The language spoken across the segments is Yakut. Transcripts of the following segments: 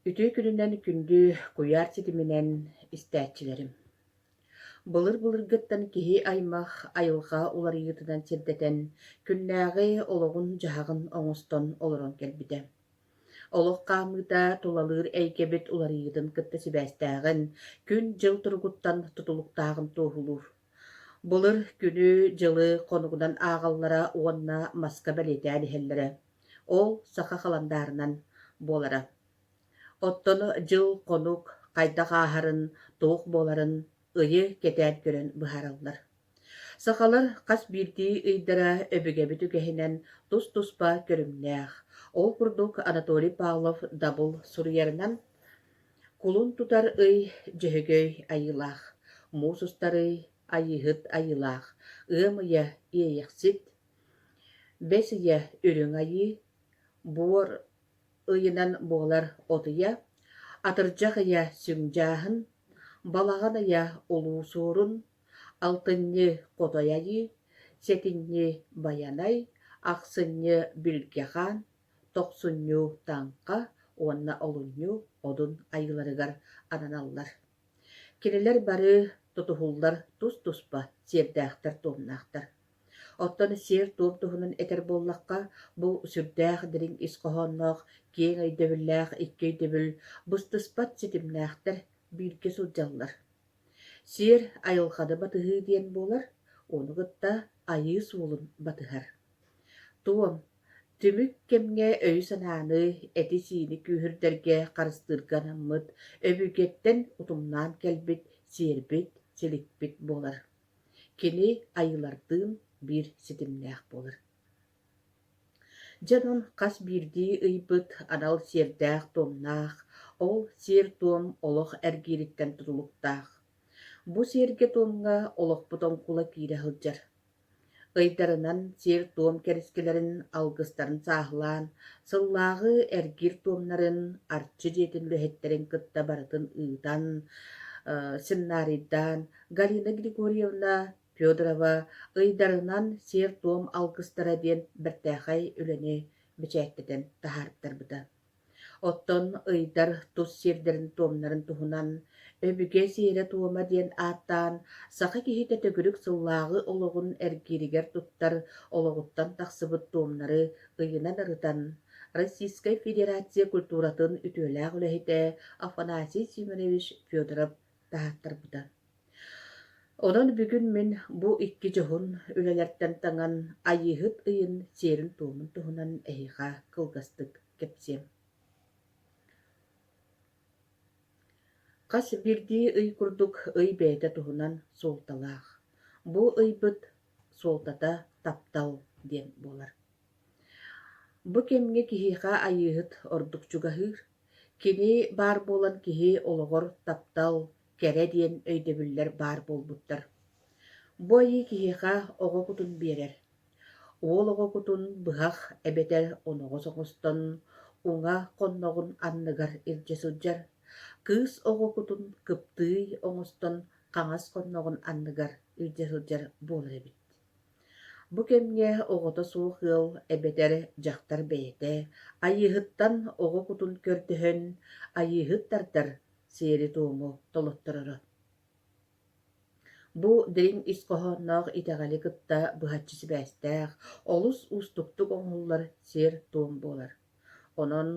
Үтүө күнүнэн күндү куйаар ситиминэн истээччилэрим! Былыр-былыргыттан киһи аймах айылҕа уларыйыытынан сирдэтэн, күннээҕи олоҕун-дьаһаҕын оҥостон олорон кэлбитэ. Олох хаамыыта тулалыыр эйгэбит уларыйыытын кытта сибээстээҕин, күн-дьыл туругуттан тутулуктааҕын туоһулуур. Былыр күнү-дьылы хонугунан ааҕаллара уонна маска бэлиэтээн иһэллэрэ. Ол саха халандаарынан буолара. Оттон дьыл-хонук хайдах ааһарын, туох буоларын ыйы кэтээн көрөн быһаараллар. Сахалар хас биирдии ыйдара өбүгэбит үгэһинэн тус-туспа көрүҥнээх. Ол курдук Анатолий Павлов-Дабыл суруйарынан, кулун тутар ый Дьөһөгөй айыылаах, муус устар ый Айыыһыт айыылаах, ыам ыйа Иэйэхсит, Бэс ыйа Үрүҥ Айыы, буор ыйынан буолар от ыйа, атырдьах ыйа Сүҥ Дьааһын, балаҕан ыйа Улуу Суорун, алтынньы Хотой Айыы, сэтинньи Байанай, ахсынньы Билгэ Хаан, тохсунньу Таҥха уонна олунньу Одун айыыларыгар ананаллар. Кинилэр бары тутуһуллар тус-туспа сиэрдээхтэр-туомнаахтар. Оттон сиэр-туом туһунан этэр буоллахха, бу сүрдээх дириҥ ис хоһоонноох, киэҥ өйдөбүллээх икки өйдөбүл быстыспат ситимнээхтэр, бииргэ сылдьаллар. Сиэр айылҕаны батыһыы диэн буолар, ону кытта айыы суолун батыһар. Туом, түмүк кэмҥэ өйү-санааны, эти-сиини күүһүрдэргэ, харыстыырга анаммыт, өбүгэттэн утумнаан кэлбит сиэрбит, силикпит буолар. Кини айыылардыын биир ситимнээх буолар. Дьэ онон хас биирдии ыйбыт анал сиэрдээх-туомнаах, ол сиэр-туом олох эргиириттэн тутулуктаах. Бу сиэргэ-туомҥа олохпут оҥкула киирэ сылдьар. Ыйдарынан сиэр-туом кэрискэлэрин алгыстарын сааһылаан, сыллааҕы эргиир туомнарын Арчы дьиэтин үлэһиттэрин кытта барытын ыытан, сценарийдаан Галина Григорьевна Федорова ыйдарынан сиэр-туом алгыстара диэн бэртээхэй үлэни бэчээттэтэн таһаартарбыта. Оттон ыйдар тус сиэрдэрин-туомнарын туһунан «Өбүгэ сиэрэ-туома» диэн ааттаан саха киһитэ төгүрүк сыллааҕы олоҕун эргииригэр туттар олоҕуттан тахсыбыт туомнары ыйынан ырытан, Российскай Федерация культуратын үтүөлээх үлэһитэ Афанасий Симонович Федоров таһааттарбыта. Онон бүгүн мин бу икки дьоһун үлэлэртэн таҥан Айыыһыт ыйын сиэрин-туомун туһунан эһиэхэ кылгастык кэпсиэм. Хас биирдии ый курдук ый бэйэтэ туһунан суолталаах. Бу ыйбыт суолтата таптал диэн буолар. Бу кэмҥэ киһиэхэ Айыыһыт ордук чугаһыыр. Кини баар буолан киһи олоҕор таптал, кэрэ диэн өйдөбүллэр баар буолбуттар. Бу айыы киһиэхэ оҕо кутун биэрэр. Уол оҕо кутун быһах эбэтэр оноҕос оҥостон уҥа хонноҕун анныгар илдьэ сылдьар, кыыс оҕо кутун кыптыый оҥостон хаҥас хонноҕун анныгар илдьэ сылдьар буолар эбит. Бу кэмҥэ оҕото суох ыал эбэтэр дьахтар бэйэтэ Айыыһыттан оҕо кутун көрдөһөн, Айыыһыт тардар сиэри-туому толоттороро. Бу дириҥ ис хоһоонноох итэҕэли кытта быһаччы сибээстээх, олус уустуктук оҥоһуллар сиэр-туом буолар. Онон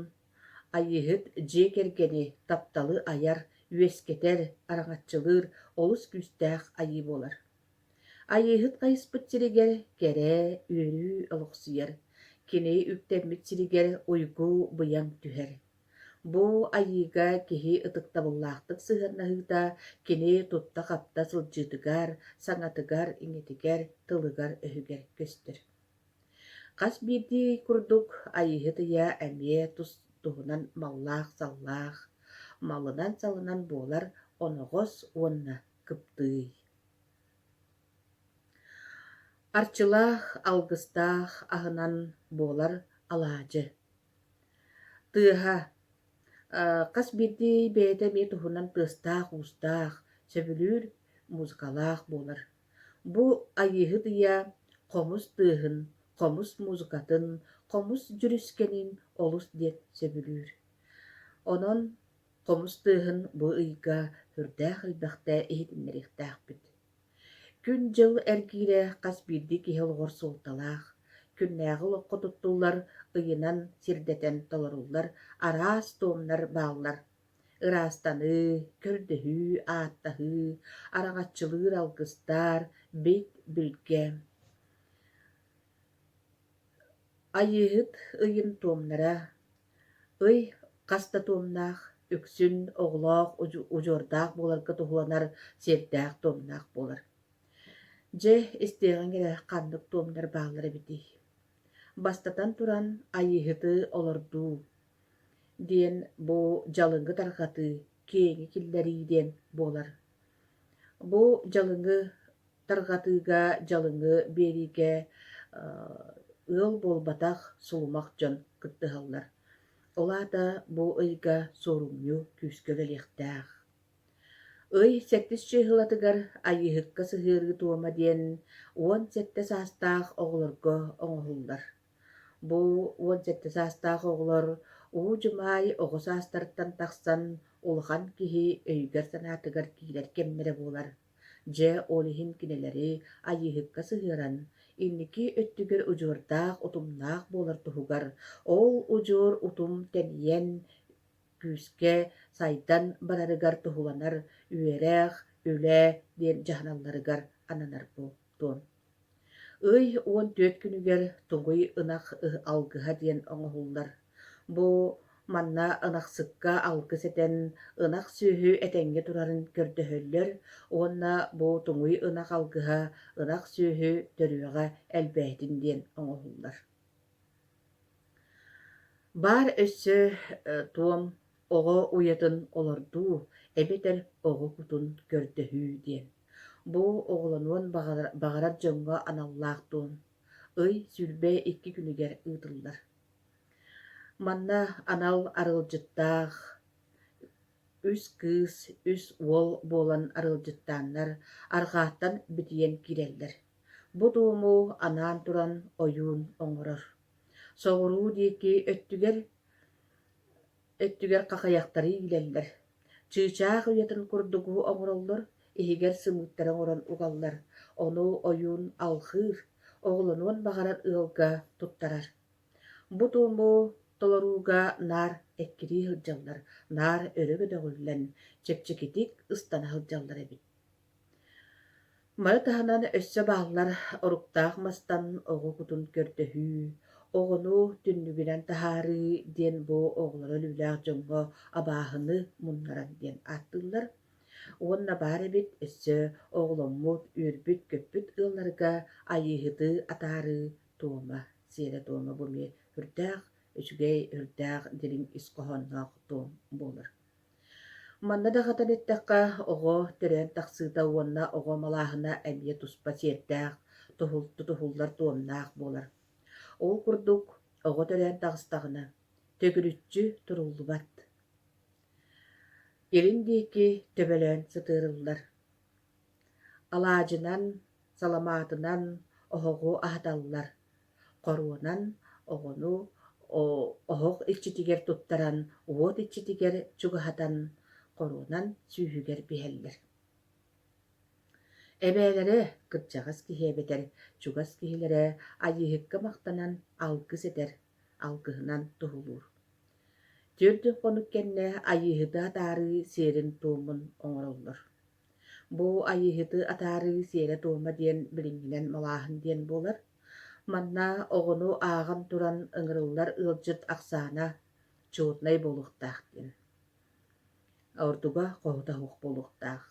Айыыһыт дьиэ кэргэни, тапталы айар, үөскэтэр, араҥаччылыыр олус күүстээх айыы буолар. Айыыһыт хайыспыт сиригэр кэрэ, үөрүү олохсуйар, кини үктэммит сиригэр уйгу-быйаҥ түһэр. Бу айыыга киһи ытыктабыллаахтык сыһыаннаһыыта кини тутта-хапта сылдьыытыгар, саҥатыгар-иҥэтигэр, тылыгар-өһүгэр көстөр. Хас биирдии курдук Айыыһыт ыйа эмиэ тус туһунан маллаах-саллаах, малынан-салынан буолар оноҕос уонна кыптыый. Арчылаах, алгыстаах аһынан буолар алаадьы. Тыаһа хас биирдии бэйэтэ эмиэ туһунан тыастаах-уустаах, сөбүлүүр музыкалаах буолар. Бу Айыыһыт ыйа хомус тыаһын, хомус музыкатын, хомус дьүрүскэнин олус диэн сөбүлүүр. Онон хомус тыаһын бу ыйга сүрдээх элбэхтэ иһитиннэриэхтээхпит. Күн-дьыл эргиирэ хас биирдии киһи олоҕор суолталаах, күннээҕи олоххо туттуллар ыйынан сирдэтэн толоруллар араас туомнар бааллар. Ыраастаныы, көрдөһүү, ааттаһыы, араҥаччылыыр алгыстар, бит, билгэ. Айыыһыт ыйын туомнара Ый хас да туомнаах, үксүн оҕолоох, удьуордаах буоларга туһуланар сиэрдээх-туомнаах буолар. Дьэ, истиэҕиҥ эрэ ханнык туомнар бааллар эбитий? Бастатан туран, Айыыһыты олордуу диэн бу дьалыҥы тарҕатыы, киэҥи киллэрии диэн буолар. Бу дьалыҥы тарҕатыыга, дьалыҥы биэриигэ ыал буолбатах сулумах дьон кыттыһаллар. Ол аата бу ыйга суорумньу күүскэ үлэлиэхтээх. Ый сэттис чыыһылатыгар Айыыһыкка сыһыарыы туома диэн 17 саастаах оҕолорго оҥоһуллар. Бу 17 саастаах оҕолор уу дьумаай оҕо саастарыттан тахсан улахан киһи өйүгэр-санаатыгар киирэр кэмнэрэ буолар. Дьэ, ол иһин кинилэри Айыыһыкка сыһыаран, инники өттүгэр удьуордаах, утумнаах буолар туһугар, ол удьуор утум тэнийэн, күүскэ сайдан барарыгар туһуланар үөрэх, үлэ диэн дьаһаналларыгар ананар бу туом. Ый 14 күнүгэр тугуй ынах алгыһа диэн оҥоһуллар. Бу манна ынахсыкка алгыс этэн, ынах сүөһү этэҥҥэ турарын көрдөһөллөр уонна бу туҥуй ынах алгыһа ынах сүөһү төрүөҕэ элбээтин диэн оҥоһуллар. Баар өссө туом оҕо уйатын олордуу эбэтэр оҕо кутун көрдөһүү диэн. Бу оҕолонуон баҕарар дьоҥҥо аналлаах туом. Ый 22 күнүгэр ыытыллар. Манна анал арылдьыттаах үс кыыс, үс уол буолан арылдьыттааннар арҕааттан битийэн киирэллэр. Бу туому анаан туран ойуун оҥорор. Соҕуруу диэки өттүгэр өттүгэр хахыйахтары иилэллэр. Чыычаах уйатын курдугу оҥороллор, иһигэр сымыыттары оҥорон угаллар, ону ойуун алҕыыр, оҕолонуон баҕарар ыалга туттарар. Бу туому толорууга наар эккирии сылдьаллар, наар өрө көтөҕүллэн, чэпчэкитик ыстана сылдьаллар эбит. Маны таһынан өссө бааллар оруктаах мастан оҕо кутун көрдөһүү, оҕону түннүгүнэн таһаарыы диэн бу оҕолоро өлүүлээх дьоҥҥо абааһыны муннаран диэн ааттыыллар. Уонна баар эбит өссө оҕоломмут, үөрбүт-көппүт ыалларга айыыһыты атаарыы туома, сиэрэ-туома бу эмиэ үрдээх үчүгэй, үрдээх дириҥ ис хоһоонноох туом буолар. Манна даҕатан эттэххэ, оҕо төрөөн тахсыыта уонна оҕо малааһына эмиэ туспа сиэрдээх, тутуһуллар туомнаах буолар. Ол курдук, оҕо төрөөн таҕыстаҕына, төгүрүччү туруллубат. Илин диэки төбөлөөн сытыарыллар. Алаадьынан, саламаатынан оһоҕу аһаталлар. Хоруонан оҕону оһох иччитигэр туттаран, уот иччитигэр чугаһатан, хоруонан сүүһүгэр биһэллэр. Эбээлэрэ, кырдьаҕас киһи эбэтэр чугас киһилэрэ Айыыһыкка махтанан алгыс этэр, алгыһынан туһулуур. Түөрт хонук кэннэ Айыыһыты атаарыы сиэрин-туомун оҥороллор. Бу Айыыһыты атаарыы сиэрэ-туома диэн билиҥҥинэн малааһын диэн буолар. Манна оҕону ааҕан туран ыҥырыллар ыалдьыт ахсаана чуотунай буолуохтаах диэн. Ордуга хоһута суох буолуохтаах.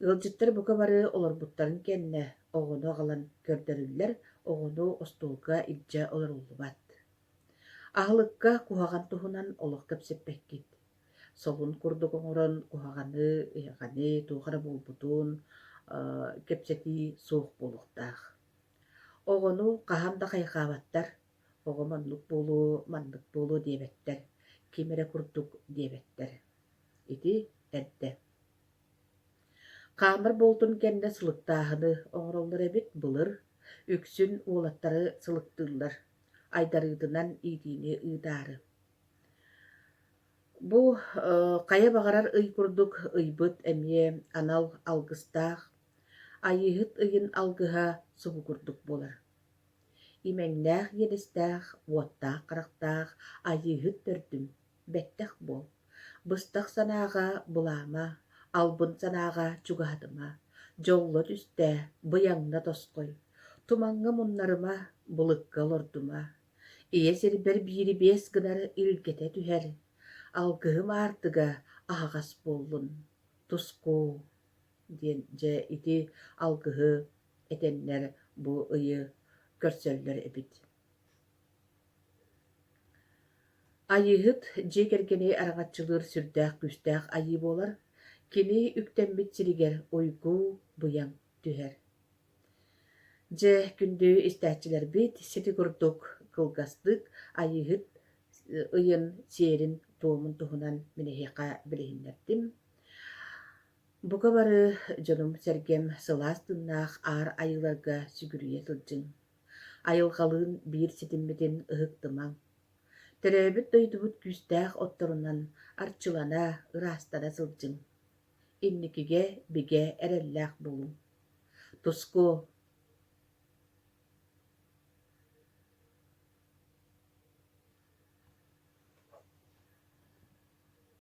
Ыалдьыттар бука бары олорбуттарын кэннэ оҕону аҕалан көрдөрүллэр, оҕону остуолга илдьэ олоруллубат. Аһылыкка куһаҕан туһунан олох кэпсэппэккит. Солун курдук оҥорон куһаҕаны, иһэҕэни, туох эрэ буолбутун кэпсэтии суох буолуохтаах. Оҕону хаһан да хайҕаабаттар, оҕо маннык буолуо, маннык буолуо диэбэттэр, ким эрэ курдук диэбэттэр. Ити эрдэ. Хаамар буолтун кэннэ сылыктааһыны оҥороллор эбит былыр, үксүн уолаттары сылыктыыллар, айдарыытынан иитиини ыытаары. Бу хайа баҕарар ый курдук ыйбыт эмиэ анал алгыстаах, Айыыһыт ыйын алгыһа субу курдук буолар. Имэҥнээх иэдэстээх, уоттаах харахтаах Айыыһыт төрдүм, бэттэх буол. Быстах санааҕа былаама, албын санааҕа чугаһатыма, дьолло түстээ, быйаҥна тосхой, тумаҥҥа муннарыма, былыкка олордума, Ийэ сирбэр биири биэс гынар илгэтэ түһэр, алгыһым аартыга аһаҕас буоллун, тускуу диэн дьэ ити алгыһы этэннэр бу ыйы көрсөллөр эбит. Айыыһыт дьиэ кэргэни араҥаччылыыр сүрдээх күүстээх айыы буолар. Кини үктэммит сиригэр уйгу быйаҥ түһэр. Дьэ, күндү истээччилэрбит, сити курдук кылгастык Айыыһыт ыйын сиэрин-туомун туһунан мин эһиэхэ билиһиннэрдим. Бука бары дьонум-сэргэм сылаас тыыннаах аар айыыларга сүгүрүйэ сылдьыҥ. Айылҕалыын биир ситиммитин ыһыктымаҥ. Төрөөбүт дойдубут күүстээх отторунан арчылана, ыраастана сылдьыҥ. Инникигэ бигэ эрэллээх буолуҥ. Туску!